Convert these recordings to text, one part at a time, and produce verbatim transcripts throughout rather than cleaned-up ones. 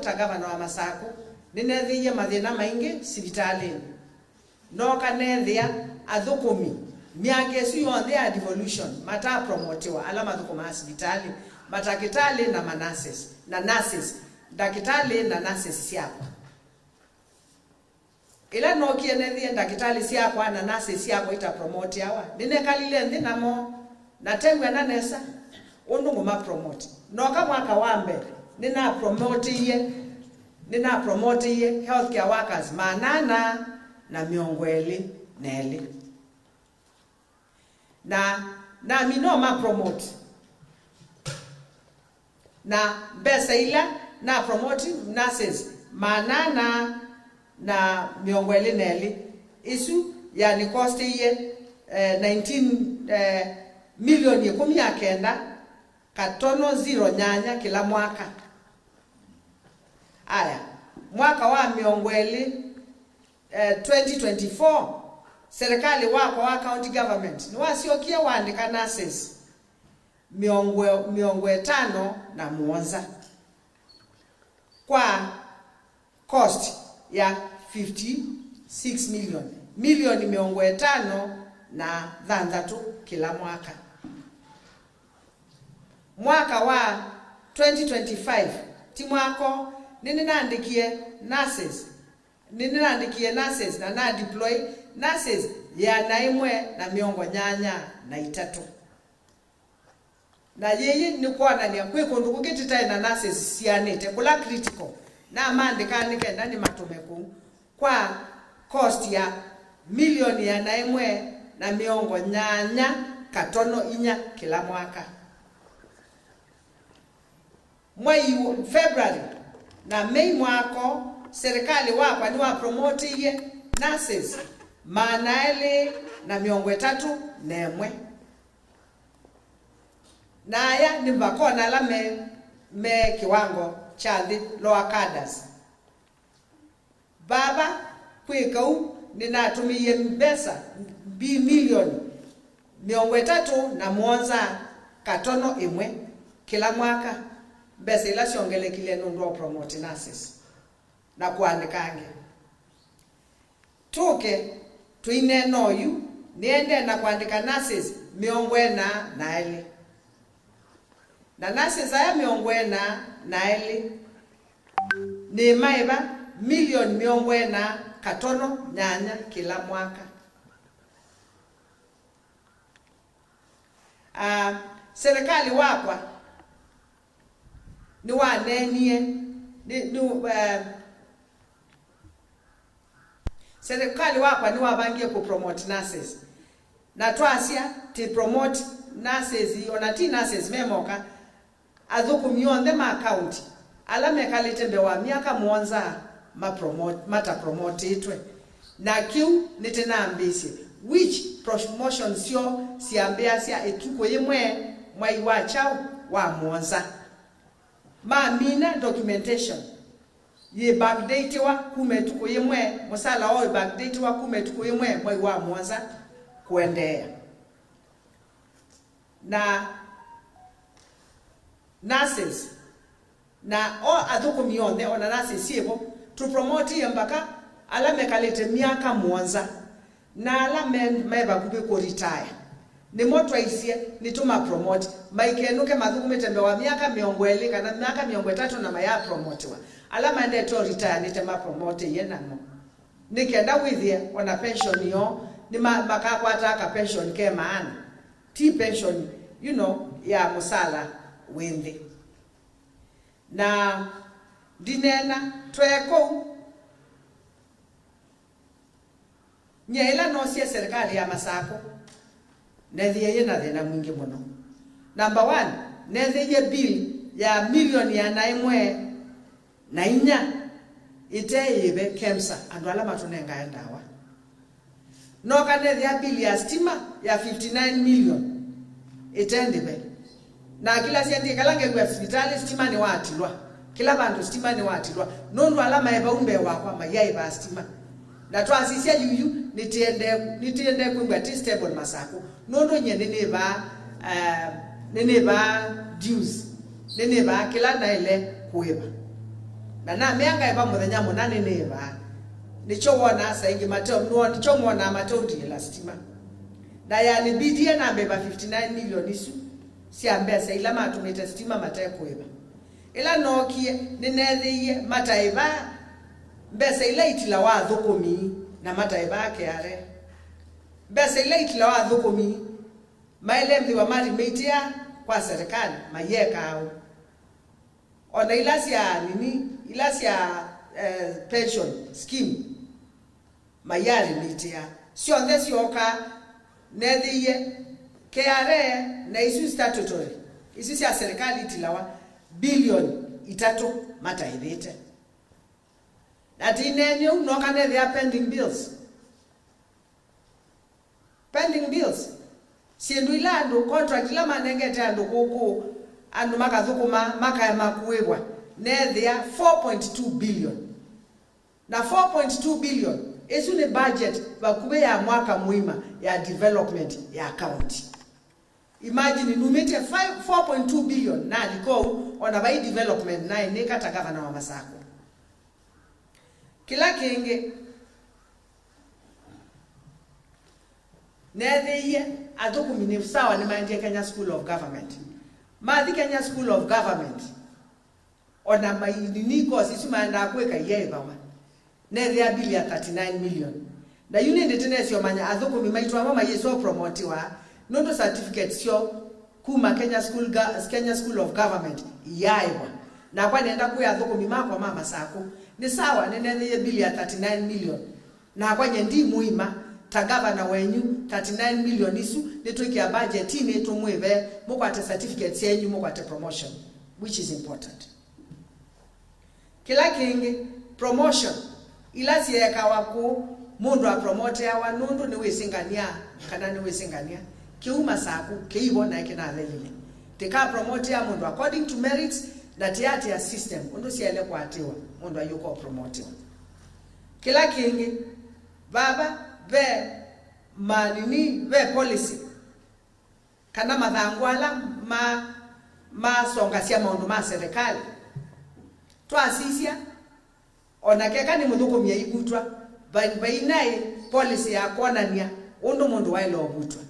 ta ngavana wa Masakũ, nĩneethĩie mathĩna maingĩ sivitalĩnĩ. Nooka neethĩa athũkũmi myaka ĩsu yonthe ya devolution matapromotiwa, ala mathũkũmaa sivitalĩ, matakĩtalĩ na ma nurses, na nurses, ndakĩtalĩ na nurses syakwa. Ĩla nookie neethĩie ndakĩtalĩ syakwa na nurses syakwa itapromotiawa, nĩnekalile nthĩ namo na tew'ana nesa ũndũ ngũmapromote. Nooka mwaka wa mbee, nĩnapromoteie, nĩnapromoteie healthcare workers maana ana na mĩongo ĩlĩ na elĩ. Na namina ũmapromote. Na mbesa ila napromote nurses maana ana na mĩongo ĩlĩ na elĩ, ĩsu yanĩkostĩie, eh, nineteen, eh, milioni ĩkũmi na kenda katono zero nyanya kĩla mwaka. Aya, mwaka wa mĩongo ĩlĩ, eh, twenty twenty-four, serikali wakwa wa county government nĩwasyokie waandĩka nurses mĩongo, mĩongo ĩtano na mũonza kwa cost ya fifty-six million, milioni mĩongo ĩtano na thanthatũ kĩla mwaka. Mwaka wa twenty twenty-five, ti mwako, nĩnĩnaandĩkie nurses, nĩnĩnaandĩkie nurses na na deploy nurses ĩana ĩmwe na mĩongo nyanya na itatũ. Na yĩĩ nĩ kwonany'a kwĩ kũndũ kũngĩ tũtaĩ na nurses sianĩte kũla critical. Namandĩka nĩ kenda nĩmatũme kũu kwa cost ya milioni ĩana ĩmwe na mĩongo nyanya katono inya kĩla mwaka. Mwei wa February na Mei mwako, serikali wakwa nĩwapromotiie nurses maana elĩ na mĩongo ĩtatũ na ĩmwe. Na aya nĩ makona ala me, me kĩwango kya nthĩ, lower cadres. Vava kwĩka ũu, nĩnatũmĩie mbesa mbi-, milioni mĩongo ĩtatũ na mũonza katono ĩmwe kĩla mwaka, mbesa ila syongelekile nũndũ wa promote nurses na kũandĩka angĩ. Tũke tũineena oyu, nĩendee na kũandĩka nurses mĩongo ĩna na elĩ. Na nurses aya mĩongo ĩna na elĩ nĩmaĩva milioni mĩongo ĩna katono nyanya kĩla mwaka. Ah, serikali wakwa nĩwaneenie, nĩ, nĩ, eh, serikali wakwa nĩwavangie kũ promote nurses. Na twasya tĩ promote nurses, ona ti nurses me moka, athũkũmi onthe ma county ala mekalĩte mbee wa myaka mũonza mapromote-, matapromotĩtwe. Na kĩu nĩtĩnambĩĩsye, which promotions syoo syambĩĩasya ĩtukũ yĩmwe mwai wa kyaũ? Wa mũonza. Mamina documentation yĩ backdatiwa kuma ĩtukũ yĩmwe, mũsala woo wĩ backdatiwa kuma ĩtukũ yĩmwe mwai wa mũonza kũendeea. Na nurses, na o athũkũmi onthe, ona nurses syĩvo, tũpromotie mbaka ala mekalĩte myaka mũonza, na ala me, me vakuvĩ kũritaya. Nĩmo twaisye nĩtũmapromote, maikenũke mathũkũmĩte mbee wa myaka mĩongo ĩlĩ kana myaka mĩongo ĩtatũ na mayapromotiwa. Ala maendete ũritaya nĩtũmapromoteie namo. Nĩ kenda wĩthĩe ona pension yoo, nĩ ma-, makakwataa ka pension ke maana. Ti pension, you know, ya mũsala wĩ nthĩ. Na ndineena, twe kũu, nyie ĩla noosie serikali ya Masakũ, neethĩie yĩ na thĩna mwingĩ mũno. Number one, neethĩie bill ya milioni ĩana ĩmwe na inya ĩte yĩve KEMSA, andũ ala matũnengae ndawa. Nooka neethĩa bill ya stima ya fifty-nine million ĩte ndĩve. Na kĩlasya ndyĩkala ngew'a sivitalĩ stima nĩwatilwa. Kĩla vandũ stima nĩwatilwa. Nũndũ ala maĩ vau mbee wakwa maiaĩvaa stima. Na twasisya yuyu, nĩtĩendee, nĩtĩendee kwĩw'a ti stable Masakũ. Nũndũ nyie nĩnĩvaa, eh, nĩnĩvaa dues. Nĩnĩvaa kĩla naĩle kũĩva. Na namea ngaĩva mũthenya mũna nĩnĩĩvaa. Nĩkyo wonaa saa ingĩ mate-, nĩkyo mwonaa mateũtiĩla sitima. Na yanibidie nambe ĩva fifty nine million isu sya mbesa ila matũmĩte sitima mate kũĩva. Ĩla nookie, nĩneethĩie mataĩvaa mbesa ila itilawa athũkũmi na mataĩvaa K R A. Mbesa ila itilawa athũkũmi maĩle ĩthĩwa marĩmĩtĩa kwa serikali, mayĩeka aũ? O na ila sya nini, ila sya, eh, pension scheme, mayĩarĩmĩtĩa. Syonthe syooka, neethĩie K R A na isu statutory, isu sya serikali itilawa, bilioni itatũ mataĩvĩte. Na ti neenyũ, nooka neethĩa pending bills. Pending bills, syĩndũ ila andũ, contract ila manengete andũ kũkũ, andũ makathũkũma, makaema kũĩvwa, neethĩa four point two billion. Na four point two billion, ĩsu nĩ budget vakuvĩ ya mwaka mũima ya development ya county. Imagine, numĩtye five, four point two billion nalika ũu, o na vai development naĩ nĩka ta gavana wa Masakũ. Kĩla kĩngĩ, neethĩie athũkũmi nĩ sawa nĩmaendie Kenya School of Government. Mathi Kenya School of Government, o na mainini course isu maendaa kwĩka iyaĩvawa. Neethĩa bill ya thirty nine million. Na yu nĩndĩ tĩnesie ũmanya athũkũmi maitũ amwe mayĩsa ũpromotiwa nũndũ certificate syoo kuma Kenya School, Ga-, Kenya School of Government iyaĩvwa. Nakwa nĩenda kwĩa athũkũmi makwa ma Masakũ, nĩ sawa nĩneethĩie bill ya thirty nine million. Nakwa nye ndi mũima, ta gavana wenyu, thirty nine million isu nĩtwĩkĩa budgetinĩ tũmwĩve, mũkwate certificate syenyu, mũkwate promotion, which is important. Kĩla kĩngĩ, promotion ila syeekawa kũũ, mũndũ apromoteawa nũndũ nĩwĩsĩ ngania kana nĩwĩsĩ ngania, kĩu Masakũ kĩivo naĩ kĩnathelile. Tĩkapromotea mũndũ according to merits, na tĩatĩa system ũndũ syaĩle kũatĩwa mũndũ ayũka ũpromotiwa. Kĩla kĩngĩ, vava ve manini, ve policy kana mathangũ ala ma, masongasya maũndũ ma serikali. Twasisya, o na keka nĩ mũthũkũmi aivutwa, vai-, vainaĩ policy ya kwonany'a ũndũ mũndũ waĩle ũvutwa.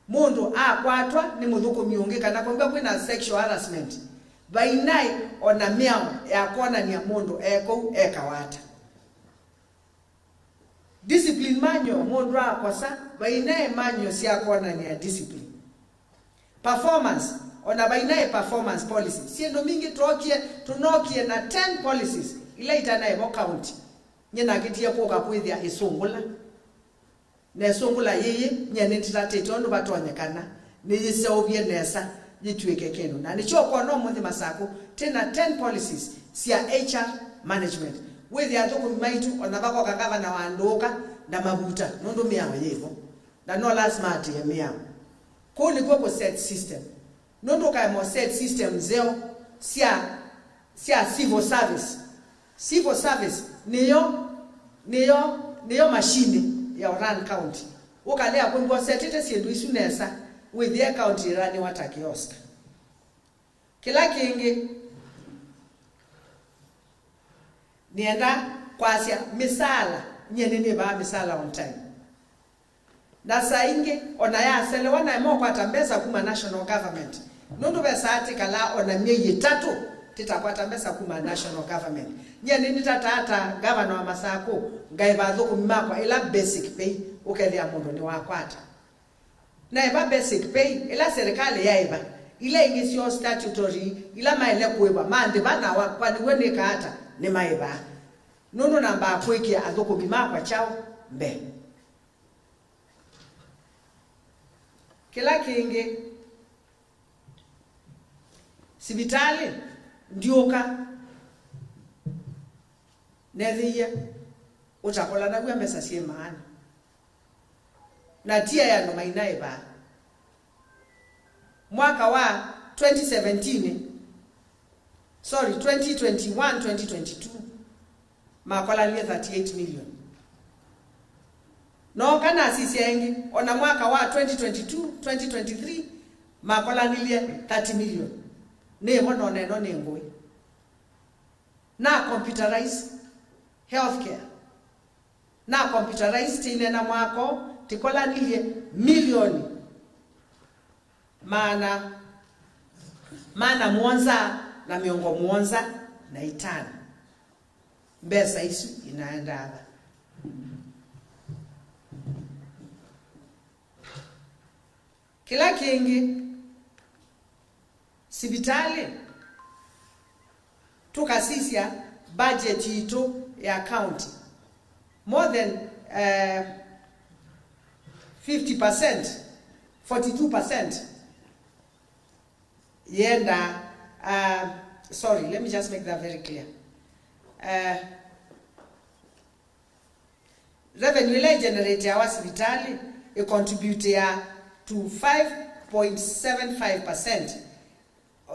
Mũndũ akwatwa nĩ mũthũkũmi ũngĩ kana kwĩw'a kwĩna sexual harassment, vainaĩ o na mĩao ya kwonany'a mũndũ e kũu ekawa ata. Discipline manual, mũndũ akosa, vainaĩ manual sya kwonany'a discipline. Performance, o na vainaĩ performance policy. Syĩndũ mbingĩ twokie, tũnokie na ten policies ila itanaĩvo county. Nyie nakĩtie kũka kwĩthĩa ĩsũngũla. Na ĩsũngũla yĩĩ, nyie nĩndĩtatĩte ũndũ vatonyekana nĩyĩseũvye nesa, yĩtw'ĩke kĩndũ. Na nĩkyo ũkwona ũmũnthĩ Masakũ, twĩna ten policies sya H R management. Wĩthĩa athũkũmi maitũ, o na vakoka ngavana wa ndũũka, ndamavuta, nũndũ mĩao yĩvo. Na no lasima atĩĩe mĩao. Kũu nĩkw'o kũ set system. Nũndũ ũkaema set system nzeo sya, sya civil service. Civil service nĩyo, nĩyo, nĩyo machine ya run county. Ũkalea kwĩw'a ũsetĩte syĩndũ isu nesa, wĩthĩe county ĩranĩwa ta kiosk. Kĩla kĩngĩ, nĩenda kwasya mĩsaala, nyie nĩnĩvaa mĩsaala on time. Na saa ingĩ, o na yaselewa, naema ũkwata mbesa kuma national government. Nũndũ ve saa tĩkalaa o na myei ĩtatũ tĩtakwata mbesa kuma national government. Nyie nĩnĩtataa ta gavana wa Masakũ, ngaĩva athũkũmi makwa ĩla basic pay, ũkethĩa mũndũ nĩwakwata. Naĩva basic pay, ĩla serikali yaĩva, ila ingĩ syoo statutory, ila maĩle kũĩva, manthĩva na wakwa nĩw'o nĩkaa ata, nĩmaĩvaa. Nũndũ nambaa kwĩkĩa athũkũmi makwa kyaũ mbee. Kĩla kĩngĩ, sivitalĩ, ndyũka, nethĩie ũtakolanaw'a mbesa syĩ maana. Na ti e andũ mainaĩvaa. Mwaka wa twenty seventeen, sorry, twenty twenty-one, twenty twenty-two, makolanilye thirty-eight million. Nooka nasisya ĩngĩ, o na mwaka wa twenty twenty-two, twenty twenty-three, makolanilye thirty million. Nĩvo noneno nĩ ngũĩ. Na computerize healthcare. Na computerize tĩinena mwako, tĩkolanilye milioni maana, maana mũonza na mĩongo mũonza na itano. Mbesa isu inaendaa va? Kĩla kĩngĩ, sivitalĩ, tũkasisya budget yitũ ya county, more than, eh, fifty percent, forty-two percent yenda, uh, sorry, let me just make that very clear. Uh, revenue ĩla ĩgenerateawa sivitalĩ ĩcontributeaa to five point seven five percent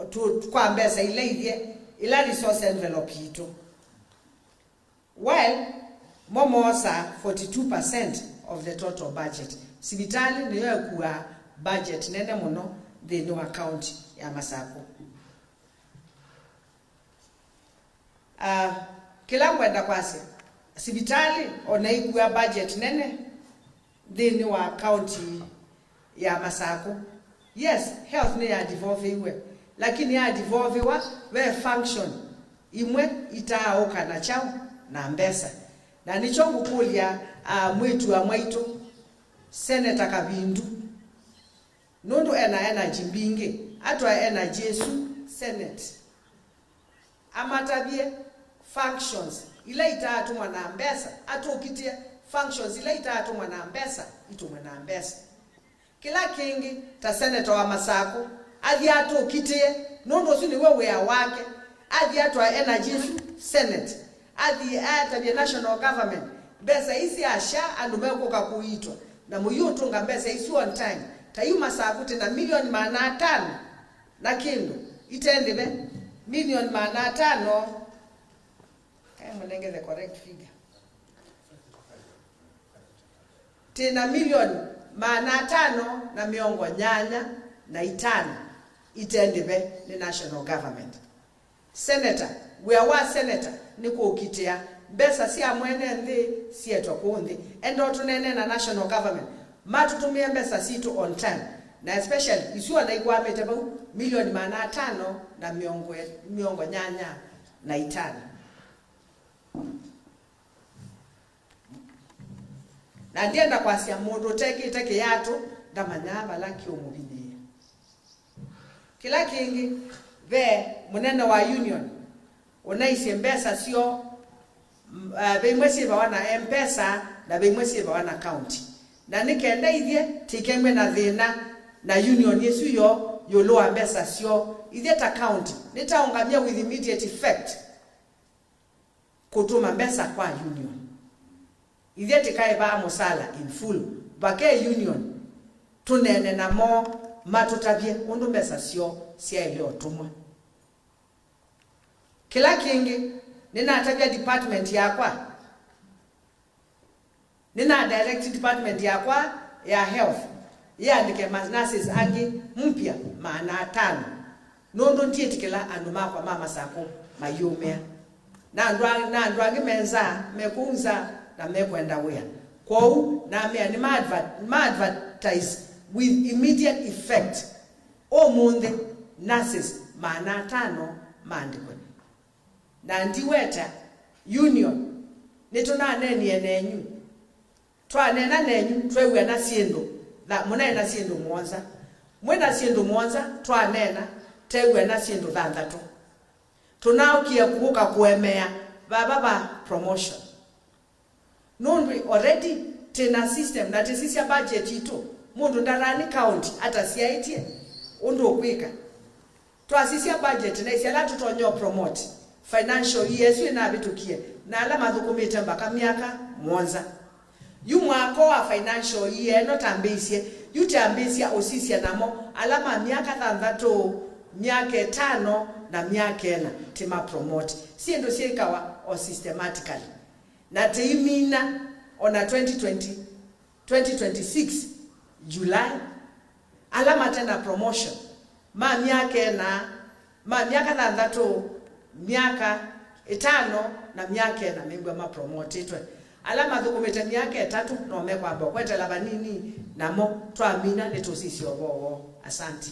tu-, kwa mbesa ila ithyĩ, ila resource envelope yitũ. While mo moosaa forty-two percent of the total budget, sivitalĩ nĩyo ĩkuaa budget nene mũno nthĩnĩ wa kaunti ya Masakũ. Ah, kĩla ngwenda kwasya, sivitalĩ ona ĩkua budget nene nthĩnĩ wa kaunti ya Masakũ. Yes, health nĩya devolviwe, lakini ya devolviwa ve function imwe itaaũka na kyaũ? Na mbesa. Na nĩkyo ngũkũlya, ah, mwĩĩtu wa mwaitũ, Senator Kavindu, nũndũ ena energy mbingĩ, atwae energy ĩsu Senate. Amatavye functions ila itaatũmwa na mbesa, atũkitĩe functions ila itaatũmwa na mbesa, itũmwe na mbesa. Kĩla kĩngĩ, ta seneta wa Masakũ, athi atũkitĩe, nũndũ ũsu nĩw'o wĩa wake, athi atwae energy ĩsu Senate, athi atavye national government, mbesa ii sya SHA andũ mekũka kũiitwa, na mũiũtũnga mbesa isu on time. Ta yu Masakũ tĩ na milioni maana atano na kĩndũ, ite ndĩve, milioni maana atano. Kae mũnenge the correct figure. Tĩ na milioni maana atano na mĩongo nyanya na itano ite ndĩve nĩ national government. Senator, wĩa wa senator nĩ kũkitĩa mbesa sya mwene nthĩ sietwe kũũ nthĩ. Enda ũtũneenee na national government matũtũmĩe mbesa sitũ on time, na especially isu ona ikwamĩte vau, milioni maana atano na mĩongo, mĩongo nyanya na itano. Na ndienda kwasya mũndũ ũtekĩte kĩyatũ ndamanyaa vala kĩũmũvinyĩĩa. Kĩla kĩngĩ, ve mũnene wa union ũnaisye mbesa syoo, m-, ah, ve imwe syĩvawa na M-Pesa na ve imwe syĩvawa na county. Na nĩ kenda ithyĩ tĩkemw'e na thĩna na union ĩsu yoo ĩũlũ wa mbesa syoo, ithyĩ ta county nĩtaũngamya with immediate effect kũtũma mbesa kwa union. Ithyĩ tĩkaĩvaa mũsala in full, vake union tũneene namo matũtavye ũndũ mbesa syoo syaĩle ũtũmwa. Kĩla kĩngĩ, nĩnatavya department yakwa, nĩna direct department yakwa ya health yĩandĩke ma nurses angĩ mpya maana atano, nũndũ ndyĩtĩkĩla andũ makwa ma Masakũ mayũmĩa. Na andũ a-, na andũ angĩ me nza, me kũu nza, na mekwenda wĩa. Kwoou namea nĩma adver-, nĩma advertise with immediate effect ũmũnthĩ, nurses maana atano maandĩkwe. Na ndiweta union, nĩtũnaneenie nenyu. Twaneena nenyu, tweew'ana syĩndũ tha-, mũnaĩ na syĩndũ mũonza. Mwĩ na syĩndũ mũonza, twaneena, teew'ana syĩndũ thanthatũ. Tũnaaũkie kũka kũemea vava va promotion. Nũndũ already twĩ na system na twĩsisya budget itũ, mũndũ ndarani county atasyaĩtye ũndũ ũkwĩka. Twasisya budget na ĩsĩ ala tũtonya promote financial year ĩsu ĩnavĩtũkie, na ala mathũkũmĩte mbaka myaka mũonza. Yu mwako wa financial year ĩno tambĩĩsye, yu tambĩĩsya ũsisya namo ala ma myaka thanthatũ, myaka ĩtano, na myaka ĩna, tĩma promote. Syĩndũ syĩkawa o systematically. Na tĩimina ona twenty twenty, twenty twenty-six July, ala mate na promotion ma myaka ĩna, ma myaka thanthatũ, myaka ĩtano na myaka ĩna mew'a mapromotĩtwe. Ala mathũkũmĩte myaka ĩtatũ no mekwamba ũkwetela vanini namo, twamina nĩtũsisya ũvoo woo. Asanti.